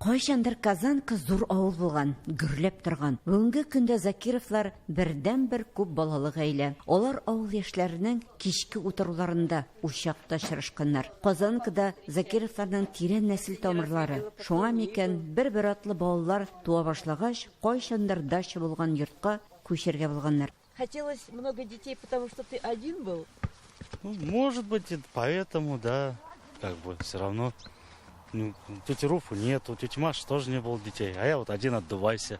Кайчандыр Казанка зур авыл булган, гөрләп торган. Бүгенге көндә Закировлар бердәнбер күп балалы гаилә. Алар авыл яшьләренең кичке утыруларында учакта очрашканнар. Казанкада Закировларның тирән нәсел тамырлары. Шуңа микән, бер-бер артлы балалар туа башлагач, кайчандыр дача булган йортка күчәргә булганнар. Хотелось много детей, потому что ты один был? Ну, может быть, и поэтому, да. Как бы все равно. Ну, тети Руфы нет, у тети Маши тоже не было детей. А я вот один отдувайся.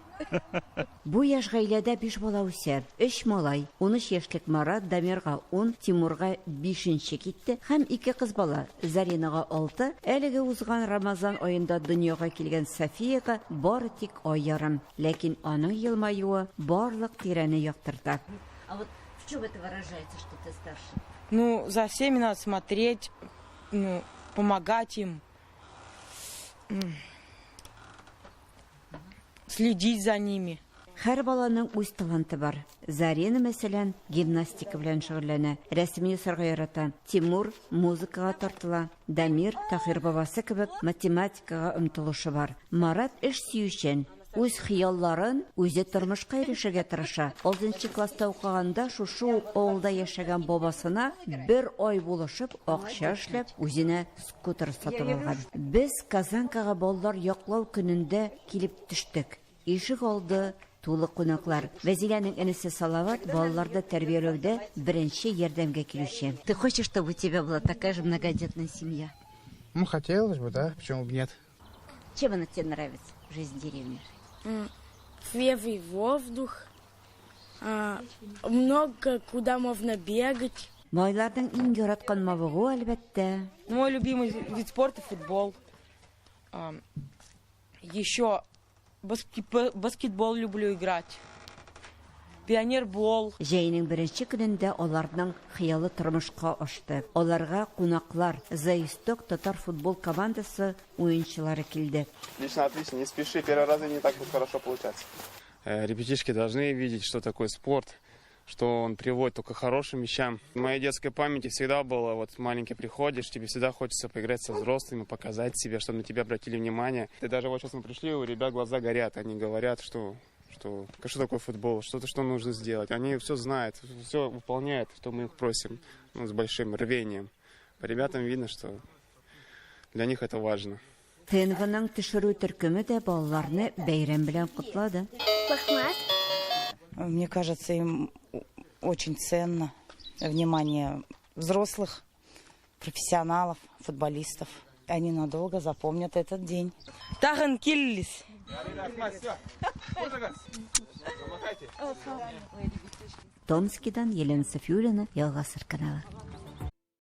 Бу яшь гаиләдә биш бала үсә. Өч малай, 13 яшьлек Марат, Дамирга 10, Тимурга бишенче китте һәм ике кыз бала, Заринага алты, әлеге узган Рамазан аенда дөньяга килгән Софиягә бары тик ай ярым. Ләкин аның елмаюы барлык тирәне яктырта. А вот в чем это выражается, что ты старше? Ну, за всеми надо смотреть, ну, помогать им, следить за ними. Һәр баланың үз таланты бар. Зарина, мәсәлән, гимнастика белән шөгыльләнә, рәсем ясарга ярата. Тимур музыкага тартыла. Дамир, Таһир бабасы кебек, математикага омтылышы бар. Марат эш сөючән, үз хыялларын үзе тормышка ирешергә тырыша. Алтынчы класста укыганда шушы ук авылда яшәгән бабасына бер ай булышып, акча эшләп, үзенә скутер сатып алган. Без Казанкага балалар яклау көнендә килеп төштек. Ишек алды тулы кунаклар. Вәзиләнең энесе Салават балаларны тәрбияләүдә беренче ярдәмгә килүче. Ты хочешь, чтобы у тебя была такая же многодетная семья? Ну, хотелось бы, да, почему бы нет. Чем она тебе нравится, жизнь в деревне? Свежий воздух, много куда можно бегать. Малайларның иң яраткан мавыгуы, әлбәттә. Мой любимый вид спорта футбол. Еще баскетбол люблю играть. Пионербол. Җәйнең беренче көнендә аларның хыялы тормышка ашты. Аларга кунаклар, За Исток татар футбол командасы уенчылары килде. Отлично, отлично, не спеши, первый раз не так будет хорошо получаться. Ребятишки должны видеть, что такое спорт, что он приводит только к хорошим вещам. В моей детской памяти всегда было, вот маленький приходишь, тебе всегда хочется поиграть со взрослыми, показать себя, чтобы на тебя обратили внимание. И даже вот сейчас мы пришли, у ребят глаза горят, они говорят, что такое футбол, что нужно сделать. Они все знают, все выполняют, что мы их просим, ну, с большим рвением. По ребятам видно, что для них это важно. ТНВның төшерү төркеме дә балаларны бәйрәм белән котлады. Мне кажется, им очень ценно внимание взрослых, профессионалов, футболистов. Они надолго запомнят этот день. Тагын килегез. Томскидан Елена Софиулина, Яңа гасыр каналы.